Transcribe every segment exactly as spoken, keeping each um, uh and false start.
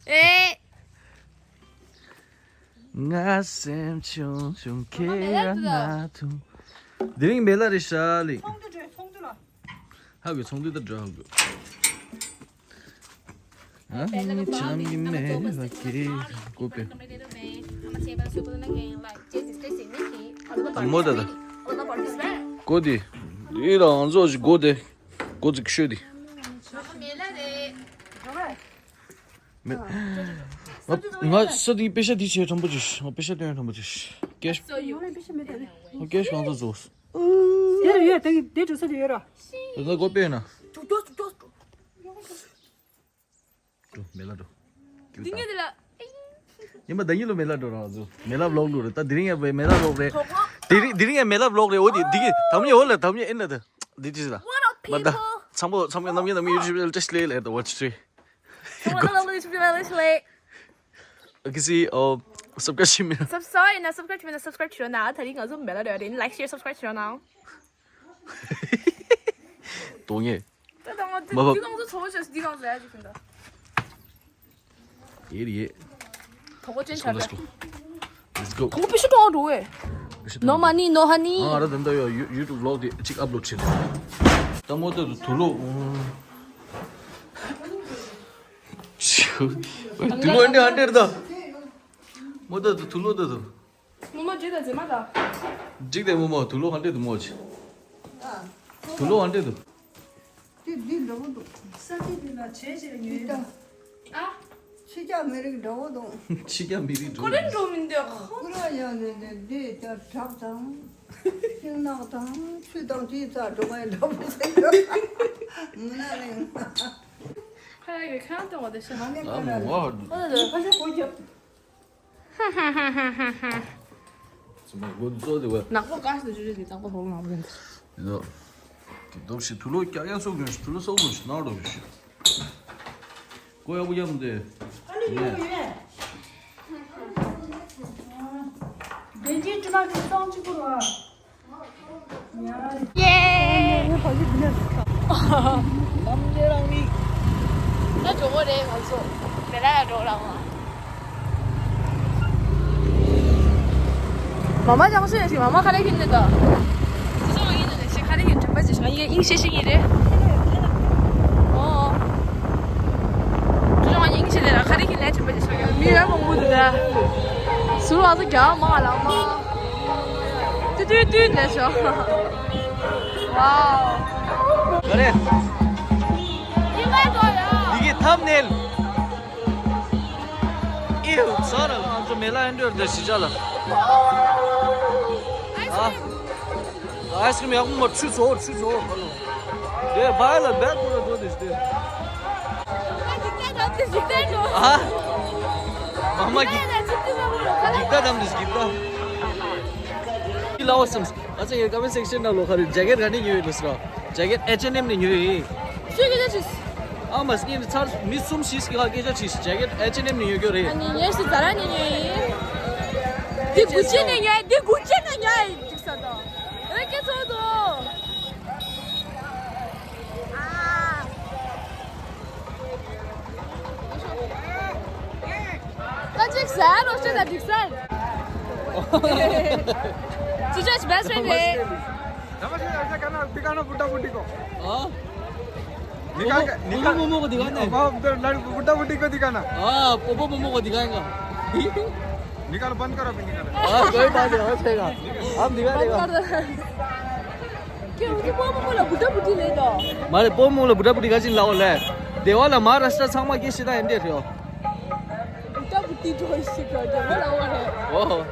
ཨེ། ང་སེམས་ཆུང་ཆུང་ཁྱེད་རང་ན་ཐུང་། དེ་རིང་མེ་ལ་རེད་ཤག་ལི། ཚོགས་འདུ་གྲོལ། ཚོགས་འདུ་ལ། ཧ་གོ། ཚོགས་འདུ་ད་འགྲོ་ཧ་གོ། ཨ་ནི་ཆང་གི་མེ་ལ་ཀེ་གོ་པེ། ད་མོ་ད་ད། གོ་དེ། ཡི་རང་ཚོ་ཞིག་གོ་དེ། གོ་ཚིག་ཤོད་དེ། མེ་ང་ས་དེའི་པེ་ཤ་དེ་ཆེ་ཁྲམ་པོ་ཅིག་ང་པེ་ཤ་སྟོན་ཁྲམ་པོ་ཅིག་ཀེཤ་ང་པེ་ཤ་མེད་ད་རེད། ང་ཀེཤ་གང་ཚོ་ཚོ། ཡོད་རེད་ཡོད། དེ་དེ་འགྲོ་ས་དེ་ཡོད་ར། དེ་ཚོ་གོ་པེ་ན། འགྲོ་མེ་ལ་འགྲོ། འདི་ངས་དེ་ལ། ཉི་མ་ཟླ་ཉི་ལོ་མེ་ལ་འགྲོ་ར་ཚོ། མེ་ལ་བློག་ལུ་རེད། ད་དེ་རིང་ཡ་བའི་མེ་ལ་བློག་རེད། དེ་རིང་དེ་རིང་ཡ་མེ་ལ་བློག་རེད། འོ་དེ་དེ་གི་དམ་ཉེ་འོ་ལ་དམ་ཉེ་ཨེ་ན་ད། འདི་ཅི་ལ། What up, people? མ་ད། ཚང་པོ་ཚང་པོ་ནམ་ཉེ་ནམ་ཉེ་ཡུ་ཊུབ་ཅེ་ནལ་ཏེ་སི་ལེ་ལེ་ད་ཝ་ཆི་ཊི་རེ། Hello, hello, YouTube family, today. Okay, see, uh, subscribe to me. Sub- sorry, not subscribe to me, not subscribe to you now. ད་རིང་ང་ཚོ་མེ་ལ་རེད། Like, share, subscribe to you now. དོ་ངེ། ད་ང་ཚོ་མ་བབ། འདི་གང་ཚོ་ཚོ་ཅེས་འདི་གང་ཚོ་ཡ་ཅིག་ཟིན་ད། ཡེ་རེད་ཡེ། དོ་ཅན་ཆ་རེད། Let's go. དོ་པི་ཤུ་ཏོང་འགྲོ་བས། No money, no honey. ང་ར་དེ་འདྲ་ཡོད། ཡུ་ཊུབ་བློག་དེ་གཅིག་ཨབ་ལོཌ་བྱེད། ད་མོ་ཏོ་དུ་ལོ། དུ་ལོ་འདི་ཧན་ཏེར་ད། མོ་ཏོ་དུ་ལོ་ཏོ་དུ། མོ་མོ་ཇི་ད་ཇི་མ་ད། འགྲིག་དེ་མོ་མོ་དུ་ལོ་ཧན་ཏེར་དུ་མོ་ཆི། དུ་ལོ་ཧན་ཏེར་དུ། དེ་འདི་འདྲ་པོ་འདུག་ས་དེ་འདི་ལ་བྱས་བྱས་ཉོས་ཡོད། ཨ། ཕྱི་རྒྱལ་མི་རིགས་འདྲ་པོ་འདུག་ཕྱི་རྒྱལ་མི་རིགས་འགྲོ་ཁོ་རེ་འགྲོ་མི་འདུག་ཁོ་ར་ཡང་ནས་ནས་འདི་ལྟར་བྲག་དང་། ཤིང་ནགས་དང་ཆུ་དང་དེའི་རྩར་འགྲོ་མཁན་འདྲ་པོ་ཟེར་གྱི་ཡོད། མི་ན་ལེན། ཁ་ཡ་གི་ཁང་དུ་འོ་དེ་ཤི་ཧང་ནས་ཨ་ཁ་ལ་མོ་ཨ། ཁོ་ལ་ཁ་ཤས་གོ་རྒྱབ། ཚང་མ་སྒོ་ཚོ་དེ་བས། ནག་པོ་དཀར་ཞིག་ཏུ་བརྗོད་བྱེད་ཀྱི་ནག་པོ་ཧོང་ནག་པོ་རེད། ཡིན་ནོ། དེ་ལྟོགས་ཤིག་དུ་ལོ་ཀྱག་ཀྱག་སོགས་ཀྱི་དུ་ལོ་སོགས་ཀྱི་ནག་འགྲོ་གི་ཤིག་ཀོ་ཡག་པོ་ཡག་མི་འདུག་ཨ་ནི་ཡོད་ཡོད། བདེན་གྱི་དྲི་མ་གི་སོང་གཅིག་པུ་ར། ཡེ། ནམ་རྒྱལ་རང་མི། ད་འགྲོ་གི་རེད་ང་ཚོ། མེ་ལ་ཡ་འགྲོ་རང་ལ། མ་མ་ཅང་ཤེས་ཤིག་མ་མ་ཁ་རེ་ཁྱེར་ནས་ད། ཅི་ཅང་ཡིན་ནས་ཤིག་ཁ་རེ་ཁྱེར་དྲན་པ་ཅི་ཤང་ཡིན་ཨིན་ཤེས་ཤིག་ཡིན་རེད། ཨོ། ཅི་ཅང་ཡིན་ཤེས་ནས་ར་ཁ་རེ་ཁྱེར་ནས་དྲན་པ་ཅི་ཤང་ཡིན་མི་ར་མང་པོ་འདུག་ད། ཟུར་བ་ཚོ་རྒྱ་མ་ལ་མ། ཏུ་ཏུ་ཏུ་ལས་ཤོག་ཝའོ། ག་རེ། འདི་གི་ཐམ་ནེལ། ཨིའུ་ཚ་ར་ལ་ང་ཚོ་མེ་ལ་ཨེ་འདྲ་འདྲ་ཞིག་བྱ་ལ། ཨ། ཨའི་སི་ཀྲིམ་ཡག་པོ་མ་ཆུ་ཚོ་ཆུ་ཚོ་ག་ལོ། དེ་བ་ལ་བད་པོ་ལ་འགྲོ་དེ་ཞིག་དེ། ཨ། མ་མ་གི། འགྱིག་ད་དམ་དེ་ཞིག་འགྱིག་ད། ལའོ་སམ། ཨ་ཙི་ཡ་ཀ་མེན་སེག་ཤན་ནང་ལོ་ཁ་རེ་ཇེ་ཀེཊ་ག་ནས་ཉོས་ཡོད་ལོ་སི་ར། ཇེ་ཀེཊ་ཨེཆ་ཨེན་ཨེམ་ནས་ཉོས་ཡོད། ཤོད་ཀྱི་ད་ཆིས། ཨ་མ་སྐྱེས་ནི་ཚར་མི་གསུམ་བཞི་ཞིག་ག་སྐད་ཆ་ཆིས་ཇེ་ཀེཊ་ཨེཆ་ཨེན་ཨེམ་ནས་ཉོས་ཀྱི་རེད། ཨ་ནི་ངས་སི་ཛ་ར་ནས་ཉོས་ཡིན། འདི་གུ་ཅི་ནས་ཉོས་འདི་གུ་ཅི་ནས་ཉོས་ཡིན་འགྲིག་ས་དང་། ཨེ་སྐད་ཚོགས་དང་། ཨ། ད་ཅིག་ཟ་རོ་ཤེས་ད་འགྲིག་ས། ཅི་ཅོ་ཅི་བེ་སི་ཕྲེན་རེད། हाँ? निकाल के, निकाल। पोपो मोमो को दिखाना है। अब उधर लड़-, बुड्ढा बुड्ढी को दिखाना। हाँ, पोपो मोमो को दिखाएगा। निकालो, बंद करो अभी, निकालो। हाँ, कोई बात नहीं, हो जाएगा। हम दिखा देगा। क्यों? उनके पोपो मोमो ला बुड्ढा बुड्ढी ले दो। मारे पोपो मोमो ला बुड्ढा बुड्ढी का चिन लाओ ले। देवाला महाराष्ट्र सांगमा के सीधा एंडे थे। ད་བུ་ཏི་ཏོ་ཞིག་ག་རྒྱ་མ་ལ་བ་རེད། ཨོ།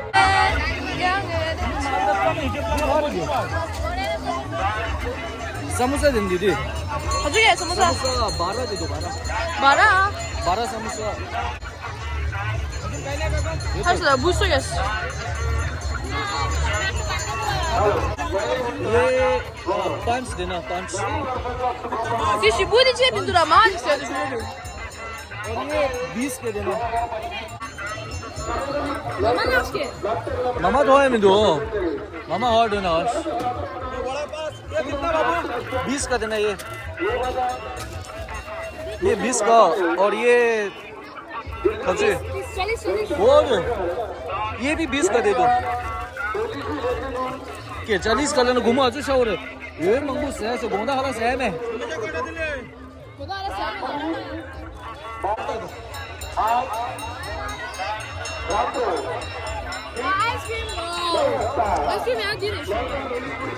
समोसा देंगे दीदी। हजुर, ये समोसा। समोसा बारह दे दो, बारह। बारह? बारह समोसा। हजुर, बुझ्छु यस। ये पाँच देना, पाँच। त्यो सिबुली चाहिँ बिन्दुरा मा लिन्छ। और ये बीस के देना। मामा नाम के? मामा तो है मिंदो। मामा, और देना और। ये वड़ा पाव, ये कितना बाबू? बीस का देना ये। ये बीस का। और ये खर्चे। चालीस, चालीस। और ये भी बीस का दे दो। के चालीस का लेना, घुमा जो शावर। ये मंगू सै से गोंदा हला सै में।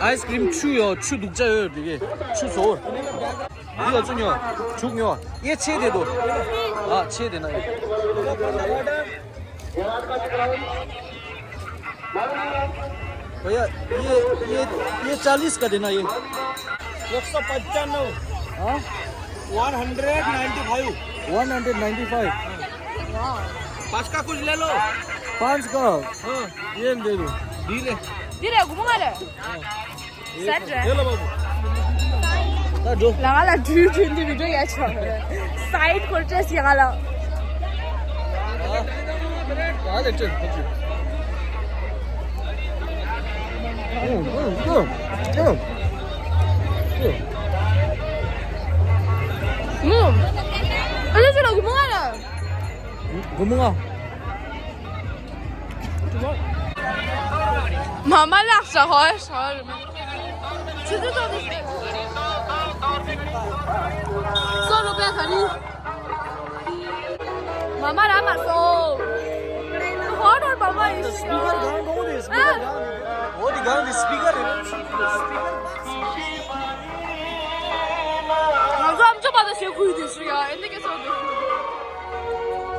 आइसक्रिम छु यो, छु दुग्चा यो दिगे। छु सोर। दियो छु न्यो, छु न्यो। ये छे दे दो। हाँ, छे देना है। भैया, ये, ये, ये चालीस का देना ये। एक सौ पचानवे। हाँ? One hundred ninety five। One hundred ninety five। पाँच का कुछ ले लो। पाँच का? हाँ। ये दे दो। ढीले। ढीले, घुमा ले। ཟ་འདྲ། དེ་ལ་བབ། ད་འགྲོ། ལ་ང་ལ་འགྲུལ་འགྲུལ་འདི་བི་ཌིའོ་ཡ་ཆོག་སའིཌ་སྐོར་ཅེས་ཡ་ང་ལ། ཡ་ལེ་ཏྲེ་ཁོ་ཅི། ཨུ། ཨ་ལེ་ཅི་ལ་གུ་མོ་ང་ལ། གུ་མོ་ང་། མ་མ་ལགས་ཤ་ཧོ་ཤ་ཧོ། ཆུ་ཚོད་ཐོག་ཏུ་སོ་རུ་པའི་ག་ནི། མ་མ་ར་མ་སོ། ཧོ་རོ་མ་མ་ཡི་ཤི། སྤི་ཀར་གང་གོང་དེ་སྤི་ཀར་གང་དེ། འོ་དེ་གང་དེ་སྤི་ཀར་རེད། ང་ཚོ་ཨམ་ཅོག་པ་དང་ཞེ་ཁུལ་དེ་ཞུ་ཡ་ཨེ་འདི་སྐད་ཆ་འདུག་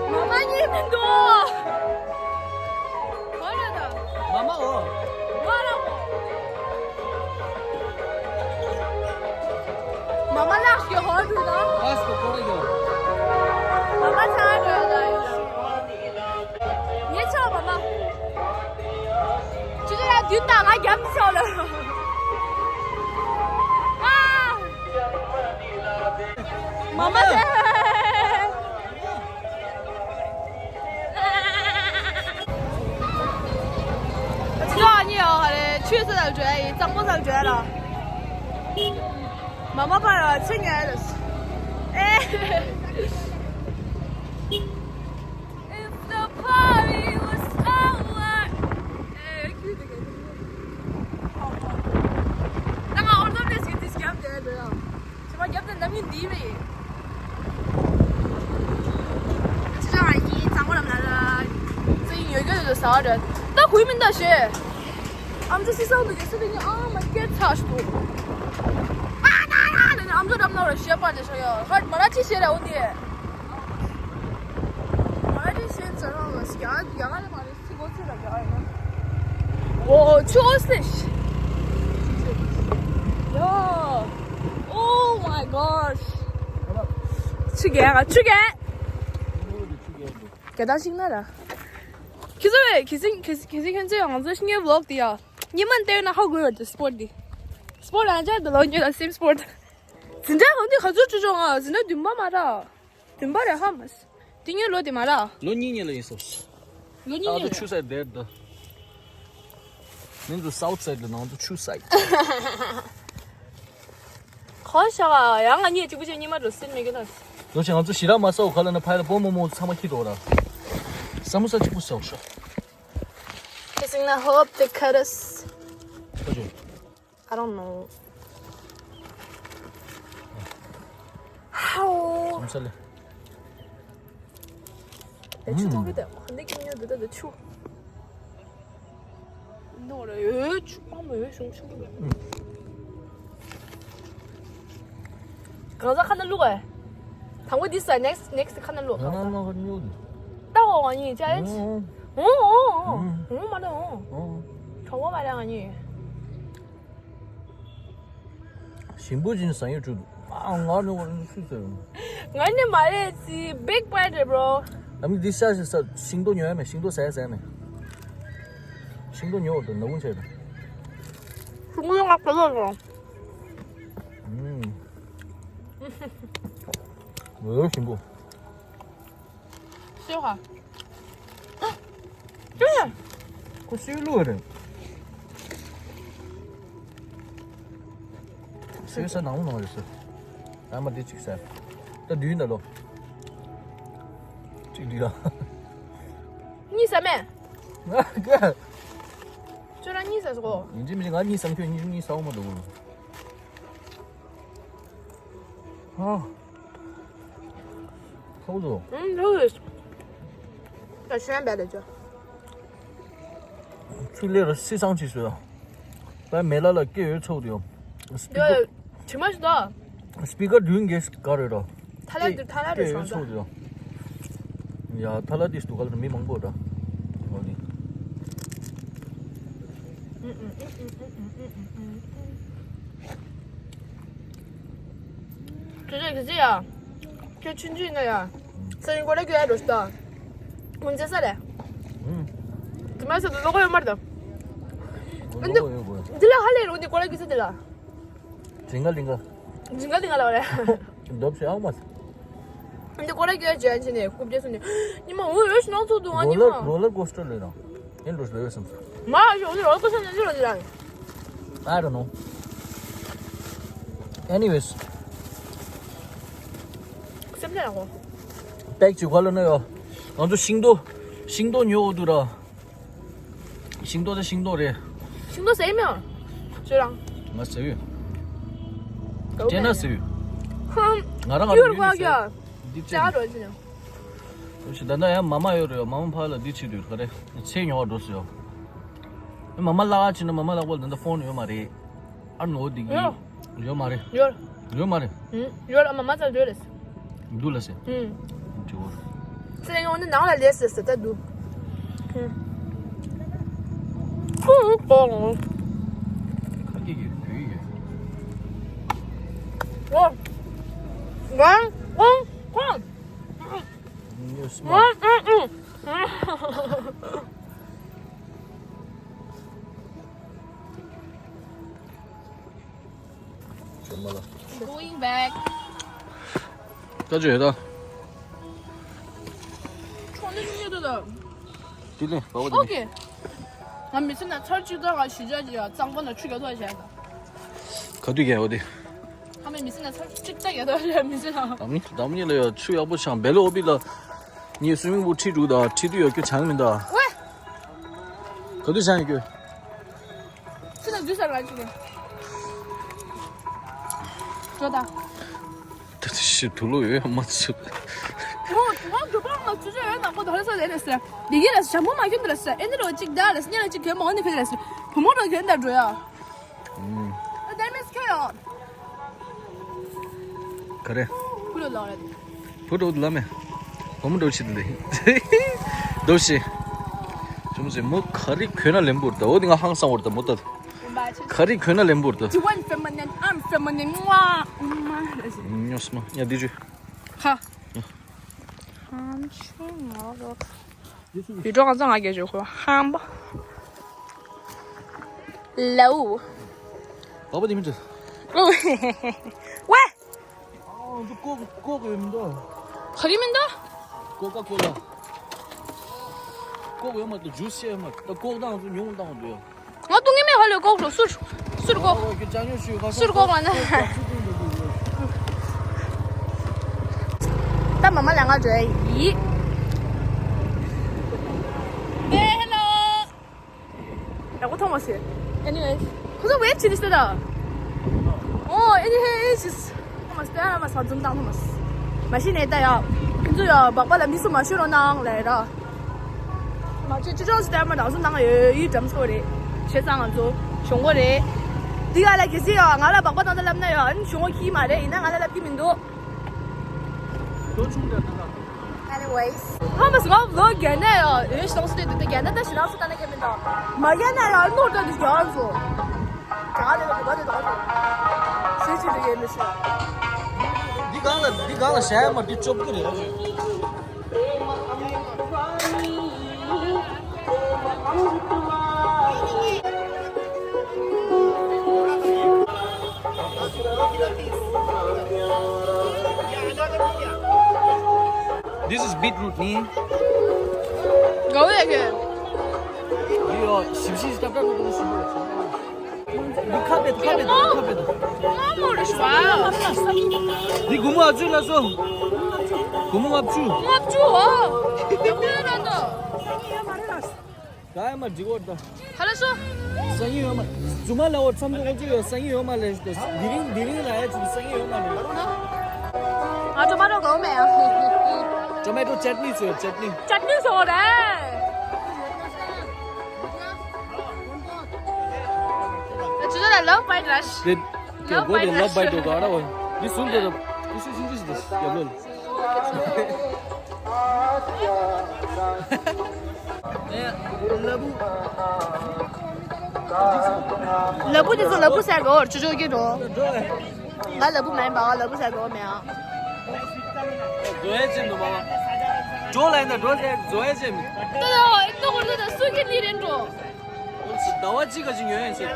མ་མ་གཉིས་མི་འདུག་ག་རེ་ད། མ་མ་འོ། ང་ར་འོ། མ་མ་ལགས་ཀྱི་ཧོར་འདུག་ད། ཨ་སྐོ་ཀོ་རེ་ཡོ། མ་མ་ཚ་འགྲོ་ད་ཡོ། ངས་ཆོག་མ་མ། ཅི་ལ་ཡ་དུས་ད་ང་རྒྱབ་མི་ཆོག་ལ། ཨ། མ་མ་ཚ། ཅི་ལ་ཉི་ཡོ་ཧ་རེ་ཆུ་ས་ལ་འགྲོ་ཡ་ཡིན། གཙང་པོ་ས་ལ་འགྲོ་ཡ་ལ། མ་མ་པ་ར་ཆི་ཉལ་ལ། ཨེ། If the party was over. ཨེ། ཁྱོད་དེ་ག་ད་ང་ཨོར་ཌར་པླེ་སི་གི་དེ་སྐྱབས་དེ་འགྲོ་ཡ། ཕྱི་མ་རྒྱབ་དེ་འདམ་གྱི་འདི་མེད། ཅི་ཅང་ཨ་ཡིན་གཙང་པོ་ལམ་ལ་ལ། ཙི་ཡིན་ཡོད་རྒྱུ་དེ་ཟ་བ་རེད། ད་གུས་མིན་ད་ཞེས། ཨམ་ཅོག་སི་སང་དུ་གེ་སི་དེ་ནི་ཨ་མ་སྐད་ཚ་ཞིག་འདུག་ཨ་ན་ན་ན་ན། ཨམ་ཅོག་འགྲམ་ན་ར་ཤེས་པ་དེ་ཤ་ཡ། ཧར་མ་ར་ཅི་ཤེས་ར་འོ་དེ། མ་ར་ཅི་ཤེས་ཚ་རང་ལ་ཤ་ཡ་ཡ་ང་ལ་མ་རེད། ཚི་གོ་ཚི་ལ་ཡ་ཡ། ཨོ་ཆུ་ཨོ་སི་ཤ་ཡ། Oh my gosh. ཆུ་རྒྱལ་ཆུ་རྒྱལ། རྒྱལ་དང་ཤིང་ན་ར། ཁྱེད་ཚོ་བས་ཁྱེད་སིང་ཁྱེད་སིང་ཁྱེད་ཚོ་ང་ཚོ་ཤིང་གི་ཝི་ལོག་དེ་ཡ། ཉི་མ་བལྟས་ན་ཧ་གོ་ཡོད་དེ་སི་པོར་ཊི་དེ། སི་པོར་ཊི་རང་ཅག་དེ་ལོ་ཉོས་ལ་སེམ་སི་པོར་ཊི། འཛིན་གྲྭ་གང་དུས་ག་ཚོད་བྲིས་བྱུང་ང་འཛིན་གྲྭ་བདུན་པ་མ་ར། བདུན་པ་རེད་ཧ་མ་སི། དེ་ཉོས་ལོ་དེ་མ་ར། ལོ་གཉིས་གཉིས་ལ་ཡིན་སོ། ལོ་གཉིས་ད་གཉིས་ལ། ཆུ་སའི་དེར་དུ། ནང་དུ་སའུ་ཐི་སའིཌ་ལ་ནང་དུ་ཆུ་སའིཌ། ཁོ་ཤ་ཡང་ང་གཉིས་གཅིག་པུ་ཅིག་གཉིས་མ་འགྲོ་སྲིད་མེད་ཀྱི་ན། ལོ་ཆེ་ང་ཚོ་ཞི་ར་མ་ས་འོ་ཁ་ལ་ན་ཕ་ཡ་ལ་པོ་མོ་མོ་ཚང་མ་ཁྱི་འགྲོ་ར། ས་མོ་ས་གཅིག་པུ་ས་འོ་ཤོ། Kissing the hope the cutters. ཁོ་ཆོ། I don't know. How? ས་མོ་ས་ལེ། ཨེ་ཆུ་ཐོག་གི་དེ་ཁོ་འདི་ཀྱི་ཉོ་འདི་ད་དེ་ཆུ། ནོར་ཡོད་ཆུ་པ་མོ་ཡོད་ཤུང་ཆུང་གི། གང་ཟག་ཁ་ན་བླུག་གས། དང་པོ་འདི་ཟ་next next ཁ་ན་བླུག་ང་ང་ང་ཉོ་གི། ད་འོ་ང་གཉིས་ཅ་ཨེ་ཆི། འོ་འོ་འོ། འོ་མ་ད་འོ། འོ། གྲོགས་པོ་མ་རེད་ང་གཉིས། ཞིམ་པོ་ཅན་ཟ་ཡོད་བྲོ་འདུག་ཨ་ང་ནི་ང་ནི་སུ་ཟེར། ང་ནི་མ་རེད་ཅི། Big bite རེད་bro། ཨ་མི་འདི་ཤ་ཤ་ཤ་ཤིང་ཏོག་ཉོ་ཡ་མེད། ཤིང་ཏོག་ཟ་ཡ་ཟ་ཡ་མེད། ཤིང་ཏོག་ཉོ་འོ་དོ་ན་ཀུན་ཆེ་རེད། ཤིང་ཏོག་ང་ཕ་ལོ་རོ། ཨུམ། འོ་ཞིམ་པོ། ཤེས་ཧ། ཅི། ཁོ་ཤེས་ལོས་རེད། སོས་ས་ནང་ལོ་ནང་རེད་ཟེར། ད་མ་འདི་གཅིག་ཟ། ད་བདུན་ད་ལོ། གཅིག་འདི་ལ། གཉིས་ཟ་མེད། ང་ཀྱ། ཁྱོད་རང་གཉིས་ཟ་སོ། ཡིན་གཅིག་མིན་གཅིག་ང་གཉིས་ཟ། ཁྱོད་གཉིས་གཉིས་ཟ་འོ་མ་འདུག་ཨ། ཁོ་ཚོ། ཨང་། ལོས། ད་ཤན་བལ་ལ་ཅོ། ཚུལ་ལས་ར་སི་སང་ཅི་སོ། ད་མེ་ལ་ལ་སྐད་ཡོད་ཚོགས་དེའོ། ཡོད། དྲི་མ་ཞིག་དོ། སྤི་ཀར་བདུན་གྱིས་ག་རེ་རོ། ཐ་ལ་དུ་ཐ་ལ་རེ་སོང་ད། ཡ་ཐ་ལ་དིས་དུ་ག་ལ་མི་མང་པོ་ར། འོ་ནི། ཁྱོད་ཚོས་ག་ཚོད་ཡ། ཁྱོད་ཆུང་ཆུང་ཡིན་ན་ཡ། ས་ཡིན་གོ་ལ་གྱོད་ཡ་འགྲོ་ཤི་ད། ངོ་མཚར་ས་རེད། དུ་མ་ས་དུ་ལོག་ཡོད་མ་རེད་ད། འདི་ལ་ཧ་ལས་རུང་འདི་གོ་ལ་གྱོད་ས་དེ་ལ། ཇིང་ག་ལིང་ག་ཇིང་ག་ལིང་ག་ལ་བ་རེད། འདོབ་ཤི་ཨང་མ། འདི་གོ་ལ་གྱོད་ཡ་ཇན་ཆེ་ནས་རྐུབ་རྗེས་སུ་ནས། ཉི་མ་འོ་ཡོད་ཤི་ནང་ཚོ་དུ་ང་ཉི་མ། རོ་ལར་ཀོ་སི་ཊར་ལས་ན། ཡིན་འགྲོ་ལོས་སམ། མ་ཡོད་འོ་རོ་ལར་ཀོ་སི་ཊར་ནས་འགྲོ་ལ། I don't know. Anyways. སེམས་ནས་ཡག་པོ། པེག་ཅིག་ག་ལ་ན་ཡོད། ང་ཚོ་ཤིང་ཏོག་ཤིང་ཏོག་ཉོ་འོ་དུ་ར། ཤིང་ཏོག་དེ་ཤིང་ཏོག་རེད། ཤིང་ཏོག་ཟས་མེད། ཁྱོད་རང་། ང་ཟས་ཡོད། དྲན་ན་ཟས་ཡོད། ཧམ། ང་རང་ང་རང་ཡོད་རེད་ཀྱ། འདི་ཅག་འགྲོ་ཅི་ནས། ཁོ་ཞིག་ད་ལྟ་ཡང་མ་མ་ཡོད་རེད། མ་མ་ཕ་ལ་འདི་བྱེད་དུས་ག་རེ་ཚེ་ཉོ་བ་འགྲོ་སྲིད་ཡོ། མ་མ་ལག་ཕྱིན་ན་མ་མ་ལག་པ་ལ་ད་ལྟ་ཕོན་ཡོད་མ་རེད། ཨ་ནོ་འདི་གི་ཡོད། ཡོད་མ་རེད། ཡོད། ཡོད་མ་རེད། ཡོད་ཨ་མ་མ་ཚ་ཡོད་རེད། འདུག་ལ་ཟེར། འདུག་ཟེར། ཚེ་ཉོ་ནི་ནང་ལ་ལས་ཟེར་ཟེར་ད་འདུག་ཁ་སྐད་ཀྱི་བོད་ཡིག་ཡོད། ཝང་ཝང་ཝང་། ཉོ་སྨ། ཝང་ཝང་ཝང་། ཇོ་མ་ལ། Going back. ད་ཇོ་ཡོད་ད། ཁྲོ་ནི་ཉོ་ཡོད་ད། དེ་ལས་བ་བ་དེ་ལས། ཨོ་ཀེ། ང་མི་ཚེ་ན་ཚར་གཅིག་ད་ང་གཞིས་ཆགས་ཀྱི་གཙང་པོ་ན་ཆུ་རྒྱག་ཐུག་བྱས་ད། ག་དུས་རྒྱག་འོ་དེ། ཨ་མའི་མི་ཚེ་ན་ཚར་གཅིག་ད་རྒྱག་ཐུག་བྱས་མི་ཚེ་ན། ད་མི་ད་མི་ལ་ཡ་ཆུ་ཡག་པོ་ཆང་བེ་ལོ་ཨོ་པི་ལ། ངས་སུ་མིང་པུ་ཁྲིད་འདུག་ད་ཁྲིད་དུས་ཡ་ཁྱོད་ཆང་མིན་ད། ཝེ། ག་དུས་ཆང་ཡོད་ཁྱོད། ཚེ་ན་འཛུལ་ས་རང་ཅིག་ནས། འགྲོ་ད། ད་ཤི་དུ་ལོ་ཡོད་མ་ཚུགས། ངོ་ངོ་འགྲོ་པ་མ་ཚུགས་ཡོད་ནག་པོ་དོ་ལ་ས་ལས་རེད་ཟེར། ལི་གི་རེད་ཟེར། ཞྭ་མོ་མ་ཁྱོད་འདི་རེད་ཟེར། ཨེ་འདི་རོ་ཅིག་ད་རེད་ཟེར། ཉ་ལ་ཅིག་གྱོན་མ་འོ་ནི་ཁྱོད་རེད་ཟེར། བུ་མོ་རོ་གྱོན་ད་འགྲོ་ཡ། ཨ་ད་མེད་ཁྱོད་ཡོ། ག་རེ། བུ་རོ་ལོ་རེད། བུ་རོ་ལ་མེ། བུ་མོ་འགྲོ་ཆི་དེ་ལེ། འགྲོ་ཤི། ཅུང་ཟད་མོ་ག་རེ་གྱོན་ན་ལེན་པོར་ད། འོ་དེ་ང་ཧང་སང་བོར་ད་མོ་ད། ག་རེ་གྱོན་ན་ལེན་པོར་ད། You want feminine? I'm feminine. ཉོ་སྨ། ཉ་དེ་ཇུ། ཧ། ཧམ་ཆུང་ངོ་རོ། ཡུལ་གྲོགས་ང་ཚོ་ང་རྒྱལ་བྱོས་ཁོ་ཧམ་པ། ལའུ། བ་བ་དེ་མི་འདྲ། ཝེ། ཨ་འདི་ཀོག་ཀོག་ཡོད་མི་འདུག་ག་གི་མི་འདུག་ཀོ་ཀ་ཀོ་ལ། ཀོག་ཡོད་མ་འདུག་ཇུས་ཡོད་མ་འདུག་ཀོག་དང་ཚོ་ཉུང་དང་འདུག་ང་ཏུང་ངེ་མེད་ཧ་ལོས་ཀོག་འགྲོ་སུར། སུར་ཀོག་སུར་ཀོག་ལ་ན། ད་མ་མ་ལ་ང་འགྲོ་ཡི། ཨེ་ཧེ་ལོ། ཡག་པོ་མཐོང་མ་སོང་། Anyways. ཁོ་ཚོ་ཝེབ་བྱེད་དུས་ཟེར་ད། ཨོ་ཨེ་ནི་ཧེ་ཨེ་ཤིས། མཐོང་མ་སོང་། ད་མ་ས་འཛུམ་མདངས་མཐོང་མ་སོང་། མ་གཞི་ནས་ད་ཡ། ཁྱེད་ཚོ་ཡ་སྦག་སྦག་ལ་མི་སུ་མ་ཤོད་རོགས་གནང་ལབ་ར། མ་ཆེ་ཅི་ཅོག་སི་ཏེ་མ་དང་སུ་ནང་ཡོད་ཡོད་འགྲམ་སོ་རེད། བྱས་ཙང་ང་ཚོ་གཞུང་གོ་རེད། འདི་ག་ལ་གལ་སྲིད་ཡ་ང་ལ་སྦག་སྦག་བཏང་ད་ལབ་ན་ཡ་ཨ་ནི་གཞུང་གོ་ཁྱི་མ་རེད། ཡིན་ན་ང་ལ་ལབ་ཀྱི་མི་འདུག་ལོ་ཆུང་དེ་ད་ལ། Anyways. ཧམ་པ་སི་ང་ལོ་རྒན་ན་ཡ་ཨེ་ཤི་ཏོང་སི་དེ་དུ་དེ་རྒན་ན་ད་ཤི་ལང་སུ་ད་ན་ཁེ་མི་འདུག་མ་རྒན་ན་ཡ་ནོར་ད་དུ་རྒྱ་ཚོ། ག་དེ་ལ་ག་དེ་ད་ཚོ། ཤེས་ཅི་དུ་ཡེ་མི་ཤེས། འདི་གང་ལ་འདི་གང་ལ་ཞལ་མ་འདི་ཅོབ་ཀི་རེད། This is beetroot ནི། ག་བས་གས། འདི་ཡོ་ཞིབ་ཞིབ་ཏབ་ཏབ་ཏུ་ཞིབ་ཞིབ། འདི་ཁ་པེ་ཁ་པེ་ཁ་པེ། ང་མོ་ འདི་སྒོར་མོ་ལྔ་བཅུ་ལ་སོ། སྒོར་མོ་ལྔ་བཅུ། ལྔ་བཅུ་འོ། དེ་མོ་ཡོད་ར་ད། ད་ཡ་མ་འགྲིག་གོ་ད། ཧ་ལ་སོ། སང་ཉིན་ཡོད་མ། རྫུན་མ་ལ་འོ་མཚམས་འཇོག་འོ་ཅིག་ཡོད། སང་ཉིན་ཡོད་མ་ལས་ད། དེ་རིང་དེ་རིང་ལ་ཡ་ཅིག་སང་ཉིན་ཡོད་མ་ལས། ཨ་ཊོ་མ་ཊོ་གོ་མེ་ཨ། ཊོ་མེ་ཊོ་ཅེ་ཊི་ནི་ཚོ་ཡོད། ཅེ་ཊི་ནི། ཅེ་ཊི་ནི་ཚོ་རེད། ད་ཅི་ལ་ལབ་པའི་ར་ཤི། དེ་དེ་གོ་དེ་ལབ་པའི་འགྲོ་ག་ར་བ། འདི་སུ་འདི་ར། འདི་སུ་སུ་འདི་སུ་འདི་ཡ་ལོ། ལ་བུ་དེ་ཚོ་ལ་བུ་ཟེར་གོ་ཅོ་ཅོ་གི་འགྲོ། ང་ལ་བུ་མེན་པ་ལ་བུ་ཟེར་གོ་མེད་ཨ། འགྲོ་ཡས་ཅན་དུ་མ་བ། འགྲོ་ལ་ཡིན་ན་འགྲོ་ཟེར་འགྲོ་ཡས་ཅན་མི། ཏོ་ཏོ་ཨེ་ཏོ་གོ་ཏོ་ཏོ་སུ་གི་ནི་རེད་འགྲོ། ཟླ་བ་གཅིག་ག་ཅིག་ཉོ་ཡིན་ཟེར།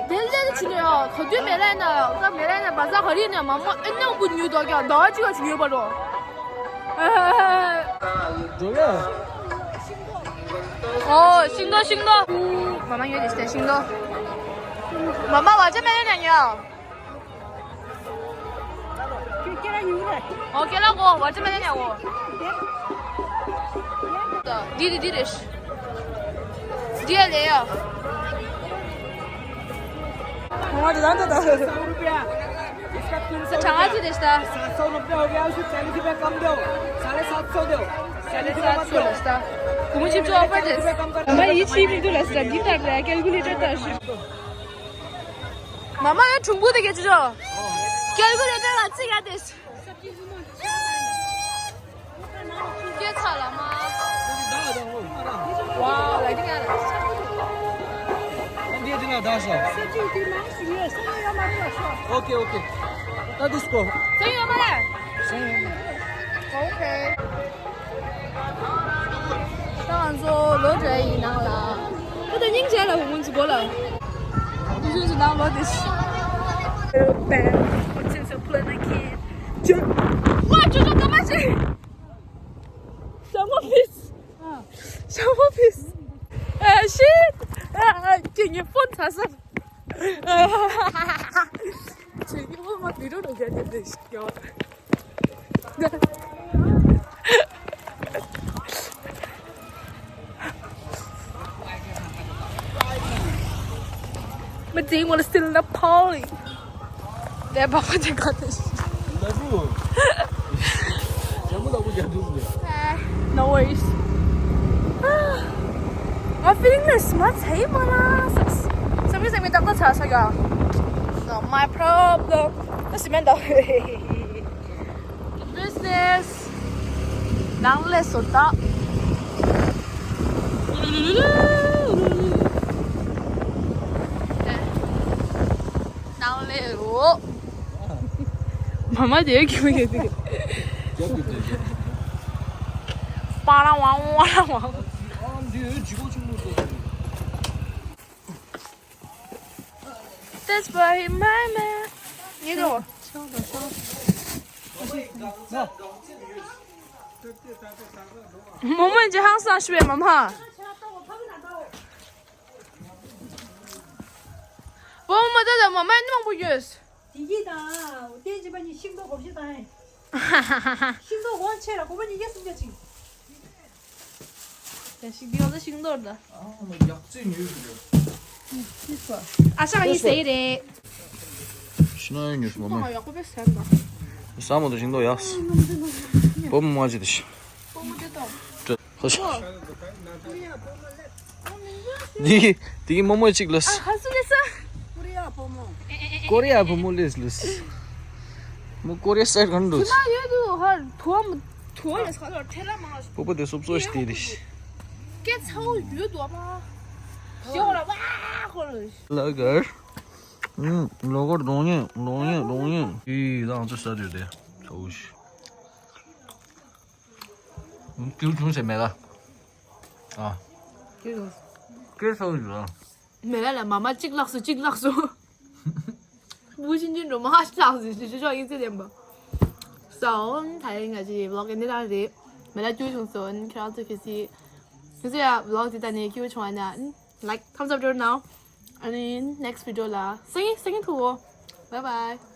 དེ་ལས་ཀྱི་ཆི་ནས་ཡང་ག་དུས་མེད་ལས་ན་ཀ་མེད་ལས་ན་བ་ཟ་ག་རི་ནས་མ་མ་ཨེ་ནང་བུ་ཉོས་དོ་ཀྱང་ཟླ་བ་གཅིག་ག་ཅིག་ཉོས་པ་རོ། འགྲོ་ཡ། ཨོ་ཤིང་ཏོག་ཤིང་ཏོག་མ་མ་ཉོས་དེ་ཤིང་ཏོག་མ་མ་བ་ཅ་མེད་ལས་ན་ཉོ། ཁྱོད་སྐེ་རགས་ཉུང་རེད། ཨོ་སྐེ་རགས་གོ་བར་ཆད་མེད་ན་ཡ་འོ། འདི་རེད་འདི་རེད། འདི་ཡ་ལས་ཡ། ང་དང་ད་ད། इसका तीन सौ रुपया। सात सौ नब्बे हो गया, उसको चालीस रुपया कम दो। साढ़े सात सौ दो। साढ़े सात सौ दो। कुमुची जो ऑफर दे। मैं ये छह मिनट लस रहा, गिटार रहा, कैलकुलेटर था। མ་མ་ཡ་གྲུང་པོ་དེ་ག་ཅི་ཆོ། ཀལ་ཀུ་ལེ་ཊར་ལ་རྩི་ག་དེ། སྐྱེ་ཚ་ལ་མ། ཝའོ་ལ་ཀི་ཡ་ལ། ཨོ་ཀེ་ཨོ་ཀེ། ད་དུས་སྐོ། སེང་ཡོད་མ་རེད། སེང་ཡོད་མ་རེད། ཨོ་ཀེ། ད་ང་ཚོ་ལོ་འདྲ་ཡིན་ནང་ལ། ད་ད་སྙིང་རྗེ་ལ་ཧུ་མུན་ཙི་གོ་ལ། དུ་ཤུན་ཙི་ནང་ལོ་དེ་ཤི། ཝ་ཅོ་ཅོ་ཀ་མ་ཅི། ཞྭ་མོ་ཕིས། ཞྭ་མོ་ཕིས། ཨ་ཤི། ཨ་ཨ་ཀྱི་ངའི་ཕོན་ཚ་ས། ཁྱེད་ཀྱི་ཕོན་མ་བི་ཌིའོ་རུ་རྒྱ་རྒྱ་དེ་ཤི་ཡོད། My team wanna steal the party. They're about to cut this. No worries. I'm feeling this much. Hey, mama. Some reason we don't go to us. I go. Not my problem. That's the man, though. Business. ནང་ལས་སོ་ད། ནང་ལས་རོ། མ་མ་དེ་ཁྱོད་ཀྱི་དེ། པ་ར་ཝང་ཝང་ཝང་། That's why my man. You know. མོ་མོ་ཇེ་ཧང་སང་ཞུ་བའི་མ་མ། བུ་མོ་ད་ལ་མ་མ་ནི་མང་པོ་ཡོད། དེ་གྱིས་དང་བསྟན་སྦྱིན་པ་གཉིས་ཤིང་ཏོག་གོ་བཞི་དང་། ཤིང་ཏོག་འོང་ཆེ་ལ་གོ་བ་གཉིས་ཀ་སུམ་བརྒྱ་ཅིག་ཡ་ཤིག་འདི་ཡོད་ལ་ཤིང་ཏོག་ད། ཨ་ནི་ཡག་རྩེ་ཉོས་ཡོད་རེད། ཨ་ཤ་ཡིན་ཟེར་རེད། ཤི་ན་ཡོད་ཉོས་སོང་མ། ཡག་པོ་བས་ཟེར་ན། ས་མོ་དང་ཤིང་ཏོག་ཡག་སྤོ་མོ་མ་ཅི་དེ་ཤི། སྤོ་མོ་དེ་དང་། ཧོ་ཤ། འདི་འདི་མོ་མོ་གཅིག་ལོས། ཨ་ཧ་སུ་ལེ་ས། ཀོ་རི་ཡ་བུ་མོ་ལེས་ལོས། མོ་ཀོ་རི་ཡ་སའི་གང་འདུག་ཟི་མ་ཡོད་དུ་ཧར་ཐུ་བ་མ་ཐུ་བ་ལས་ཁ་ལོར་ཐེ་ལ་མ་སྤོ་པོ་དེ་སོབ་སོ་ཞིག་དེ་རེད། སྐད་ཚ་བོ་ཡོད་དུ་བ་མ། ཞོག་ལ་བ་ཁོ་ལ། ལ་གར། ཨུམ། ལོ་གར་གདོང་ཉེ་གདོང་ཉེ་གདོང་ཉེ། ཨི་ད་ང་ཚོ་ས་དུས་དེ་ཚ་བོ་ཞིག་ཀེའུ་ཆུང་ཟེར་མེད་ལ། ཨ། ཀེའུ་ཆུང་། ཀེའུ་ཆུང་ཟེར་ལ། མེ་ལ་ལ་མ་མ་གཅིག་ལྷག་སོ་གཅིག་ལྷག་སོ། བུ་ཤིན་ཅིན་འགྲོ་མ་ཧ་ལྷག་སོ་ཞུ་ཞུ་ཡིན་ཚེ་ལྡན་པ། So ད་རིང་ང་ཅི་vlog་ག་འདི་རང་རེད། མེ་ལ་སྐྱུར་བྱུང་སོ་ཁྱེད་རང་ཚོ་གལ་སྲིད་ང་ཚོ་ཡ་vlog་འདི་ད་ནས་སྐྱུར་བྱུང་བ་ན་like thumbs up སྤྲོད་གནང་། ཨ་ནི་next video་ལ་སང་ཉིན་སང་ཉིན་ཐུག་འོ། Bye bye.